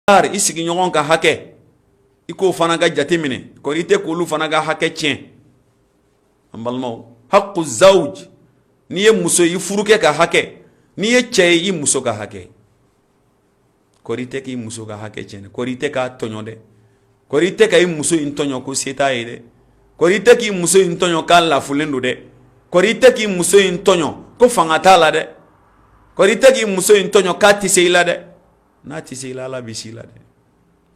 I sigiɲɔgɔn ka hakɛ, i k'o fana ka jate minɛ, kɔri i tɛ k'olu fana ka hakɛ tiɲɛ. An balimaw, haqqu zawj, n'i ye muso, i furukɛ ka hakɛ, n'i ye cɛ ye, i muso ka hakɛ, kɔri i tɛ k'i muso ka hakɛ tiɲɛ, kɔri i tɛ k'a tɔɲɔ dɛ, kɔri i tɛ ka i muso in tɔɲɔ ko se t'a ye dɛ, kɔri i tɛ k'i muso in tɔɲɔ k'a lafulen don dɛ, kɔri i tɛ k'i muso in tɔɲɔ ko fanga t'a la dɛ, kɔri i tɛ k'i muso in tɔɲɔ k'a tɛ se i la dɛ. N'a tɛ se i la, Ala bɛ se i la dɛ.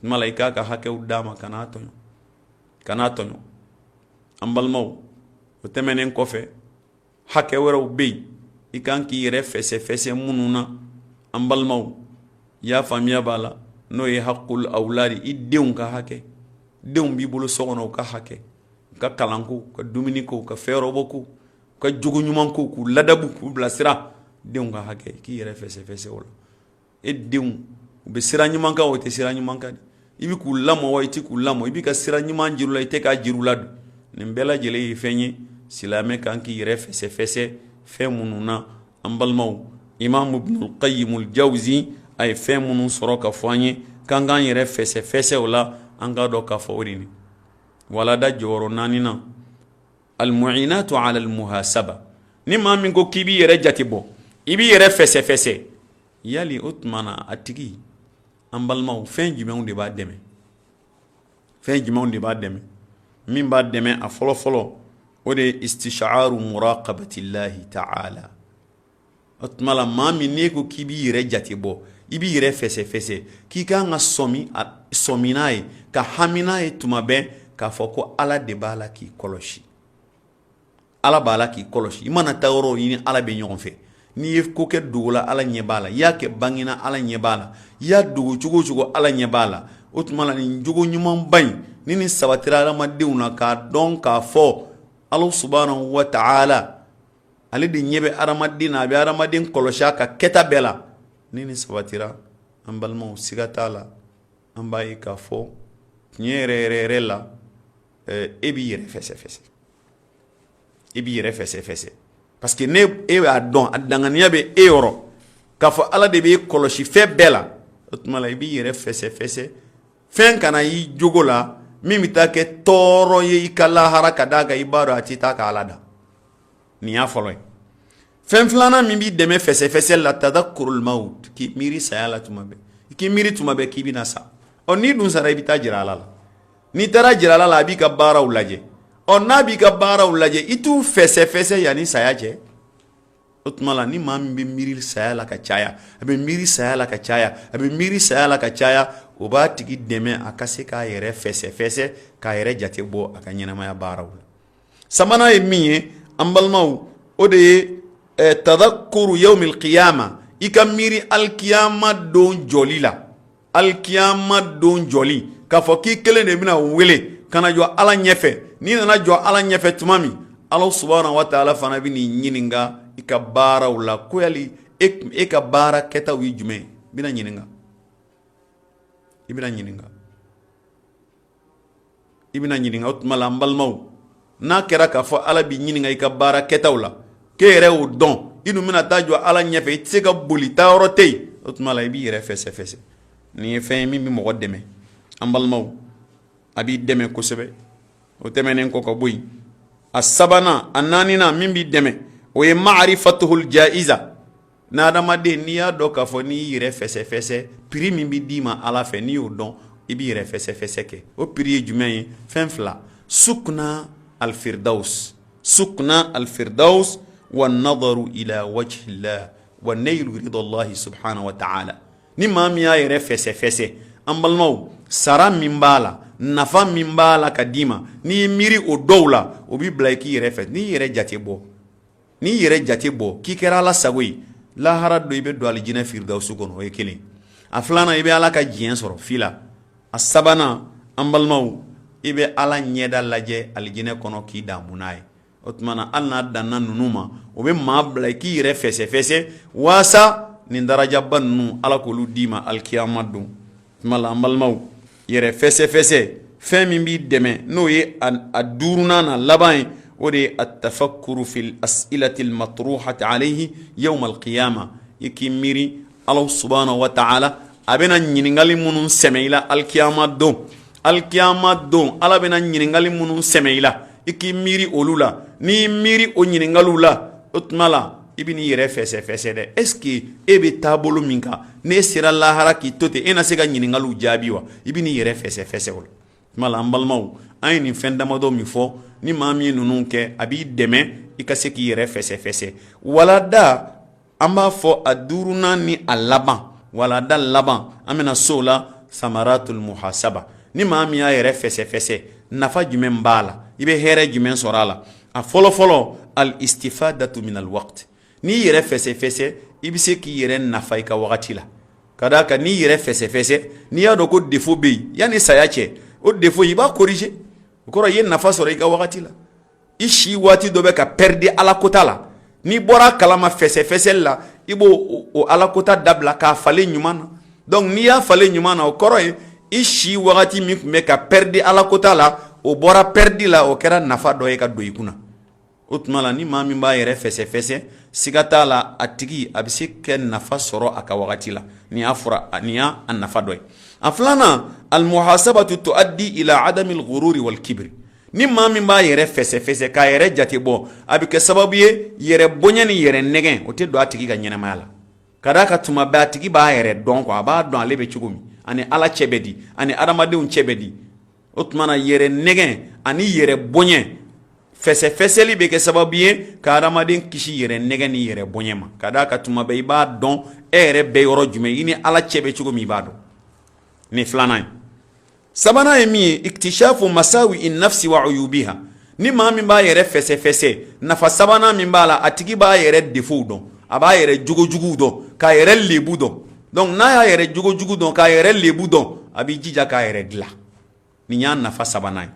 Tuma la i k'a ka hakɛw d'a ma, kan'a tɔɲɔ, kan'a tɔɲɔ. An balimaw, o tɛmɛnen kɔfɛ, hakɛ wɛrɛw bɛ yen i kan k'i yɛrɛ fɛsɛfɛsɛ minnu na. An balimaw, i y'a faamuya b'a la, n'o ye haqqul awladi, i denw ka hakɛ. Denw b'i bolo so kɔnɔ, u ka hakɛ, u ka kalanko, u ka dumuniko, u ka fɛnyɔrɔbɔko, u ka jogo ɲuman ko, k'u ladabu, k'u bilasira, denw ka hakɛ, k'i yɛrɛ fɛsɛfɛsɛ o la. E denw, u bɛ sira ɲuman kan, o tɛ sira ɲuman kan? I bɛ k'u lamɔ wa, i tɛ k'u lamɔ? I bɛ ka sira ɲuman jir'u la, i tɛ k'a jir'u la dun? Nin bɛɛ lajɛlen ye fɛn ye silamɛ kan k'i yɛrɛ fɛsɛfɛsɛ fɛn minnu na. An balimaw, Imam Ibnul Qayyimul Jawzi a ye fɛn minnu sɔrɔ ka fɔ an ye k'an k'an yɛrɛ fɛsɛfɛsɛ o la, an k'a dɔn k'a fɔ o de nin walada jɔyɔrɔ naaninan, almuinatu ala almuhasaba. Ni maa min ko k'i b'i yɛrɛ jate bɔ, i b'i yɛrɛ fɛsɛfɛsɛ, yali o tuma na a tigi, an balimaw, fɛn jumɛnw de b'a dɛmɛ? Fɛn jumɛnw de b'a dɛmɛ? Min b'a dɛmɛ a fɔlɔ fɔlɔ, o de ye istishaaru muraqabatillahi ta'ala. O tuma la maa min n'e ko k'i b'i yɛrɛ jate bɔ, i b'i yɛrɛ fɛsɛfɛsɛ, k'i kan ka sɔmi sɔmi n'a ye, ka hami n'a ye tuma bɛɛ k'a fɔ ko Ala de b'a la k'i kɔlɔsi, Ala b'a la k'i kɔlɔsi. I mana taa yɔrɔ ɲini, Ala bɛ ɲɔgɔn fɛ. N'i ye ko kɛ dogo la, Ala ɲɛ b'a la. I y'a kɛ bangina, Ala ɲɛ b'a la. I y'a dogo cogo o cogo, Ala ɲɛ b'a la. O tuma la nin jogo ɲumanba in, ni nin sabatira hadamadenw na, k'a dɔn k'a fɔ Ala subhanahu wa ta'ala, ale de ɲɛ bɛ hadamaden na, a bɛ hadamaden kɔlɔsi a ka kɛta bɛɛ la. Ni nin sabatira, an balimaw, siga t'a la, an b'a ye k'a fɔ tiɲɛ yɛrɛ yɛrɛ yɛrɛ la, e b'i yɛrɛ fɛsɛfɛsɛ, i b'i yɛrɛ fɛsɛfɛsɛ, parce que ne e b'a dɔn, a danganiya bɛ e yɔrɔ k'a fɔ Ala de b'e kɔlɔsi fɛn bɛɛ la. O tuma la i b'i yɛrɛ fɛsɛfɛsɛ, fɛn kana y'i jogo la min bɛ taa kɛ tɔɔrɔ ye i ka lahara, ka d'a kan i b'a dɔn a tɛ taa ka Ala da. Nin y'a fɔlɔ ye. Fɛn filanan min b'i dɛmɛ fɛsɛfɛsɛ la, tadakkurul mawt, k'i miiri saya la tuma bɛɛ, i k'i miiri tuma bɛɛ k'i bɛna sa. Ɔ, n'i dun sara, i bɛ taa jira Ala la. N'i taara jira Ala la, a b'i ka baaraw lajɛ. Ɔ, n'a b'i ka baaraw lajɛ, i t'u fɛsɛfɛsɛ yanni saya cɛ. O tuma la ni maa min bɛ miiri saya la ka caya, a bɛ miiri saya la ka caya, a bɛ miiri saya la ka caya, o b'a tigi dɛmɛ a ka se k'a yɛrɛ fɛsɛfɛsɛ, k'a yɛrɛ jate bɔ a ka ɲɛnamaya baaraw la. Sabanan ye min ye, an balimaw, o de ye tadakkuru yawmil qiyama, i ka miiri alikiyama don jɔli la, alikiyama don jɔli, k'a fɔ k'i kelen de bɛna wele ka na jɔ Ala ɲɛfɛ. N'i nana jɔ Ala ɲɛfɛ tuma min, Ala subahana wa taala fana bɛ n'i ɲininka i ka baaraw la, ko yali e ka baara kɛtaw ye jumɛn ye? I bɛna ɲininka, i bɛna ɲininka, i bɛna ɲininka. O tuma la, an balimaw, n'a kɛra k'a fɔ Ala b'i ɲininka i ka baara kɛtaw la, k'e yɛrɛ y'o dɔn, i dun bɛna taa jɔ Ala ɲɛfɛ, i tɛ se ka boli, taa yɔrɔ tɛ yen. O tuma la i b'i yɛrɛ fɛsɛfɛsɛ. Nin ye fɛn ye min bɛ mɔgɔ dɛmɛ, an balimaw, a b'i dɛmɛ kosɛbɛ. O tɛmɛnen kɔ ka bɔ yen, a sabanan, a naaninan min b'i dɛmɛ, o ye maarifatuhul jaiza. N'adamaden n'i y'a dɔn k'a fɔ n'i y'i yɛrɛ fɛsɛfɛsɛ, prix min bɛ d'i ma Ala fɛ, n'i y'o dɔn, i b'i yɛrɛ fɛsɛfɛsɛ kɛ. O prix ye jumɛn ye? Fɛn fila: sukuna alfirdaus, sukuna alfirdaus wa nadaru ila wajhillah wa nailu ridallahi subhanahu wa ta'ala. Ni maa min y'a yɛrɛ fɛsɛfɛsɛ, an balimaw, sara min b'a la, nafa min b'a la ka d'i ma, n'i y'i miiri o dɔw la, o b'i bila i k'i yɛrɛ fɛ, n'i yɛrɛ jate bɔ, n'i yɛrɛ jate bɔ k'i kɛra Ala sago ye, lahara don i bɛ don alijinɛ firidawusu kɔnɔ. O ye kelen. A filanan, i bɛ Ala ka diɲɛ sɔrɔ fila. A sabanan, an balimaw, i bɛ Ala ɲɛda lajɛ alijinɛ kɔnɔ k'i damu n'a ye. O tuma na hali n'a danna ninnu ma, o bɛ maa bila i k'i yɛrɛ fɛsɛfɛsɛ waasa nin darajaba ninnu, Ala k'olu d'i ma alikiyama don. Tuma la, an balimaw, yɛrɛ fɛsɛfɛsɛ fɛn min b'i dɛmɛ, n'o ye a duurunan na laban ye, o de ye atafakkuru fil asilatil matruhati alayhi yawmal qiyama, i k'i miiri Ala subhanahu wa ta'ala A bɛna ɲininkali minnu sɛmɛ i la alikiyama don, alikiyama don Ala bɛna ɲininkali minnu sɛmɛ i la, i k'i miiri olu la. N'i miiri o ɲininkaliw la, o tuma la i bɛ n'i yɛrɛ fɛsɛfɛsɛ dɛ. Est ce que e bɛ taabolo min kan, n'e sera lahara k'i to ten, e na se ka ɲininkaliw jaabi wa? I bɛ n'i yɛrɛ fɛsɛfɛsɛ o la. Tuma la, an balimaw, an ye nin fɛn damadɔ min fɔ, ni maa min ye ninnu kɛ, a b'i dɛmɛ i ka se k'i yɛrɛ fɛsɛfɛsɛ. Walada an b'a fɔ a duurunan ni a laban, walada laban, an bɛna so la, samaratul muhasaba. Ni maa min y'a yɛrɛ fɛsɛfɛsɛ, nafa jumɛn b'a la? I bɛ hɛrɛ jumɛn sɔrɔ a la? A fɔlɔfɔlɔ, al istifadatu min al waqt. N'i yɛrɛ fɛsɛfɛsɛ, i bɛ se k'i yɛrɛ nafa i ka wagati la. Ka d'a kan n'i yɛrɛ fɛsɛfɛsɛ, n'i y'a dɔn ko défaut bɛ yen, yanni saya cɛ, o défaut i b'a corriger. O kɔrɔ, i ye nafa sɔrɔ i ka wagati la. I si waati dɔ bɛ ka perdre ala kota la, n'i bɔra a kalama fɛsɛfɛsɛli la, i b'o o ala kota dabila k'a falen ɲuman na. Donc n'i y'a falen ɲuman na, o kɔrɔ ye i si wagati min tun bɛ ka perdre ala kota la, o bɔra perdre la, o kɛra nafa dɔ ye ka don i kunna. O tuma la, ni maa min b'a yɛrɛ fɛsɛfɛsɛ, siga t'a la, a tigi a bɛ se kɛ nafa sɔrɔ a ka wagati la. Nin y'a fɔra, nin y'a nafa dɔ ye. A filanan, almuhasabatu tuaddi ila adami alghururi wal kibri. Ni maa min b'a yɛrɛ fɛsɛfɛsɛ, k'a yɛrɛ jate bɔ, a bɛ kɛ sababu ye yɛrɛ bonya ni yɛrɛ nɛgɛn, o tɛ don a tigi ka ɲɛnamaya la. Ka d'a kan tuma bɛɛ a tigi b'a yɛrɛ dɔn quoi, a b'a dɔn ale bɛ cogo min, ani Ala cɛ bɛ di, ani adamadenw cɛ bɛ di. O tuma na, yɛrɛ nɛgɛn ani yɛrɛ bonya, fɛsɛfɛsɛli bɛ kɛ sababu ye ka adamaden kisi yɛrɛ nɛgɛn ni yɛrɛ bonya ma. Ka d'a kan tuma bɛɛ i b'a dɔn e yɛrɛ bɛ yɔrɔ jumɛn, i ni Ala cɛ bɛ cogo min, i b'a dɔn. Nin filanan ye. Sabanan ye min ye, iktishafu masawi nafsi wa uyubiha. Ni maa min b'a yɛrɛ fɛsɛfɛsɛ, nafa sabanan min b'a la, a tigi b'a yɛrɛ défaut dɔn, a b'a yɛrɛ jogojuguw dɔn, k'a yɛrɛ lebu dɔn. Donc n'a y'a yɛrɛ jogojugu dɔn, k'a yɛrɛ lebu dɔn, a b'i jija k'a yɛrɛ dilan. Nin y'a nafa sabanan ye.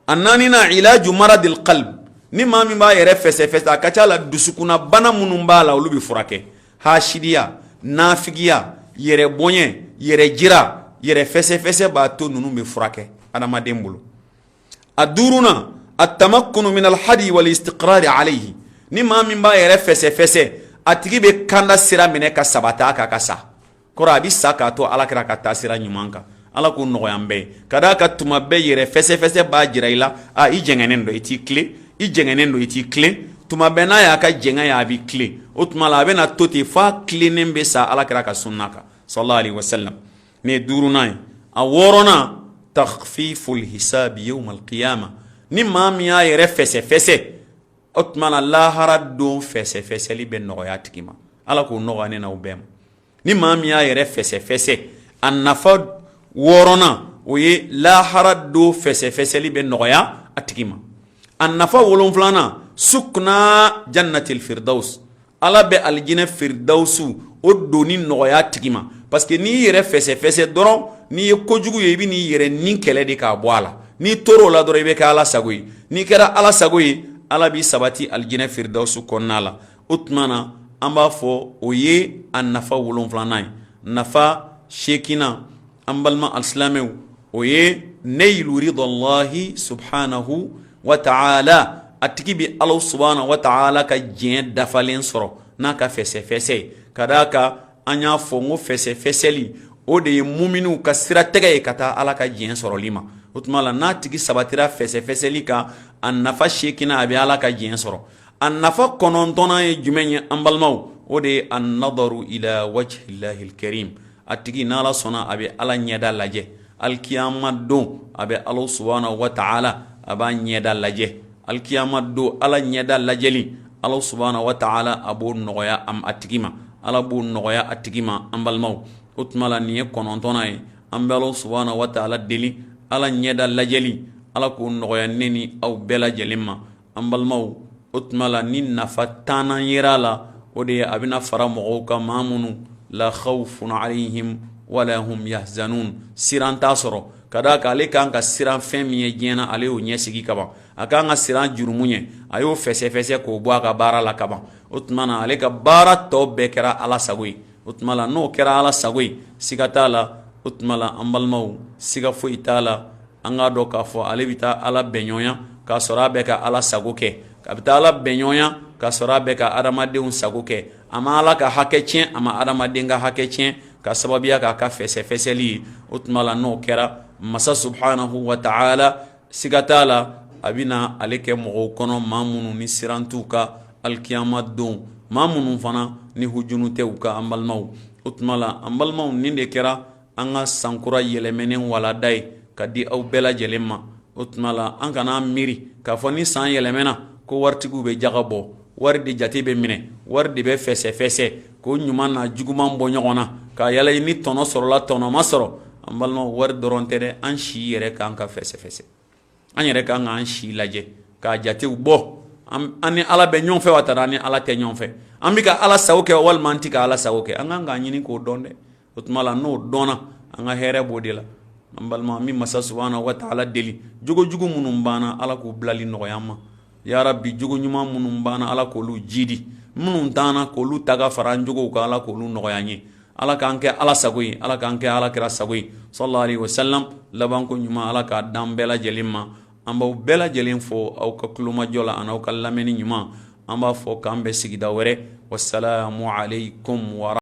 A naaninan, ilaju maradil qalb. Ni maa min b'a yɛrɛ fɛsɛfɛsɛ, a ka ca la dusukunna bana minnu b'a la, olu bɛ furakɛ. Hasidiya, nafigiya, yɛrɛ bonya, yɛrɛ jira, yɛrɛ fɛsɛfɛsɛ b'a to ninnu bɛ furakɛ adamaden bolo. A duurunan, atamakkunu min alhadi wal istiqrari alayhi. Ni maa min b'a yɛrɛ fɛsɛfɛsɛ, a tigi bɛ kanda sira minɛ ka sabata a kan ka sa. Kɔrɔ, a bɛ sa k'a to ala kira ka taa sira ɲuman kan. Ala k'o nɔgɔya an bɛɛ ye. Ka d'a kan tuma bɛɛ yɛrɛ fɛsɛfɛsɛ b'a jira i la, a i jɛngɛnnen don, i t'i tilen, i jɛngɛnnen don, i t'i tilen. Tuma bɛɛ n'a y'a ka jɛngɛ ye, a b'i tilen. O tuma la, a bɛna to ten f'a tilennen bɛ sa ala kira ka sunna kan, sallallahu alaihi wasallam. Nin ye duurunan ye. A wɔɔrɔnan, takhfiful hisabi yawmal qiyama. Ni maa min y'a yɛrɛ fɛsɛfɛsɛ, o tuma na lahara don fɛsɛfɛsɛli bɛ nɔgɔya a tigi ma. Ala k'o nɔgɔya ne n'aw bɛɛ ma. Ni maa min y'a yɛrɛ fɛsɛfɛsɛ, a nafa wɔɔrɔnan, o ye lahara don fɛsɛfɛsɛli bɛ nɔgɔya a tigi ma. A nafa wolonfilanan, sukuna jannatil firdaus. Ala bɛ alijinɛ firidawusu o donni nɔgɔya a tigi ma, parce que n'i yɛrɛ fɛsɛfɛsɛ dɔrɔn, n'i ye kojugu ye, i bɛ n'i yɛrɛ ni kɛlɛ de k'a bɔ a la. N'i tor'o la dɔrɔn, i bɛ kɛ Ala sago ye. N'i kɛra Ala sago ye, Ala b'i sabati alijinɛ firidawusu kɔnɔna la. O tuma na, an b'a fɔ o ye a nafa wolonfilanan ye. Nafa seeginnan, an balima alisilamɛw, o ye nailu ridallahi subhanahu wa ta'ala. A tigi bɛ Ala subhanahu wa ta'ala ka diɲɛ dafalen sɔrɔ n'a ka fɛsɛfɛsɛ ye. Ka d'a kan an y'a fɔ n ko fɛsɛfɛsɛli, o de ye muminiw ka siratigɛ ye ka taa Ala ka diɲɛ sɔrɔli ma. O tuma la, n'a tigi sabatira fɛsɛfɛsɛli kan, a nafa seeginnan, a bɛ Ala ka diɲɛ sɔrɔ. A nafa kɔnɔntɔnnan ye jumɛn ye, an balimaw? O de ye annadaru ila wajhillahil karim. A tigi, n'Ala sɔnna, a bɛ Ala ɲɛda lajɛ alikiyama don. A bɛ Ala subhanahu wa ta'ala, a b'a ɲɛda lajɛ alikiyama don. Ala ɲɛda lajɛli, Ala subhanahu wa ta'ala a b'o nɔgɔya a tigi ma. Ala b'o nɔgɔya a tigi ma, an balimaw. O tuma la, nin ye kɔnɔntɔnnan ye. An bɛ Ala subhanahu wa ta'ala deli, Ala ɲɛda lajɛli, Ala k'o nɔgɔya ne ni aw bɛɛ lajɛlen ma, an balimaw. O tuma la, ni nafa tannan yera a la, o de ye a bɛna fara mɔgɔw kan, maa minnu la khawfun alayhim wala hum yahzanun, siran t'a sɔrɔ. Ka d'a kan ale kan ka siran fɛn min ye diɲɛ na, ale y'o ɲɛsigi kaban. A kan ka siran jurumu ɲɛ, a y'o fɛsɛfɛsɛ k'o bɔ a ka baara la kaban. O tuma na, ale ka baara tɔ bɛɛ kɛra Ala sago ye. O tuma la, n'o kɛra Ala sago ye, siga t'a la. O tuma la, an balimaw, siga foyi t'a la, an k'a dɔn k'a fɔ ale bɛ taa Ala bɛnɲɔgɔnya k'a sɔrɔ a bɛ ka Ala sago kɛ. A bɛ taa Ala bɛnɲɔgɔnya k'a sɔrɔ a bɛ ka adamadenw sago kɛ. A ma Ala ka hakɛ tiɲɛ, a ma adamaden ka hakɛ tiɲɛ. ka sababuya k'a ka fɛsɛfɛsɛli ye. O tuma la n'o kɛra, masa subhanahu wa ta'ala, siga t'a la, a bɛna ale kɛ mɔgɔw kɔnɔ, maa minnu ni siran t'u kan alikiyama don, maa minnu fana ni hujunu tɛ u kan. An balimaw, o tuma la an balimaw, nin de kɛra an ka sankura yɛlɛmɛnen walada ye ka di aw bɛɛ lajɛlen ma. O tuma la an kana miiri k'a fɔ ni san yɛlɛmɛna ko waritigiw bɛ jaga bɔ, wari de jate bɛ minɛ, wari de bɛ fɛsɛfɛsɛ k'o ɲuman n'a juguman bɔ ɲɔgɔn na, k'a yala ni tɔnɔ sɔrɔla, tɔnɔ ma sɔrɔ. An balimaw, wari dɔrɔn tɛ dɛ, an si yɛrɛ k'an ka fɛsɛfɛsɛ, an yɛrɛ k'an k'an si lajɛ k'a jatew bɔ. An ni Ala bɛ ɲɔgɔn fɛ wa tara an ni Ala tɛ ɲɔgɔn fɛ? An bɛ ka Ala sago kɛ walima an tɛ ka Ala sago kɛ? An kan k'a ɲini k'o dɔn dɛ. O tuma la n'o dɔnna, an ka hɛrɛ b'o de la. An balima, an bɛ masa subahana wa taala deli, jogojugu minnu b'an na, Ala k'u bilali nɔgɔya an ma. Ya rabi, jogo ɲuman minnu b'an na, Ala k'olu jidi, minnu t'an na, k'olu ta ka fara an jogow kan, Ala k'olu nɔgɔya an ye. Ala k'an kɛ Ala sago ye, Ala k'an kɛ Ala kira sago ye, sallallahu alaihi wasallam. Labanko ɲuman, Ala k'a d'an bɛɛ lajɛlen ma. An b'aw bɛɛ lajɛlen fo aw ka tulomajɔ la an'aw ka lamɛnni ɲuman. An b'a fɔ k'an bɛn sigida wɛrɛ. Wasalamu alaikum wa.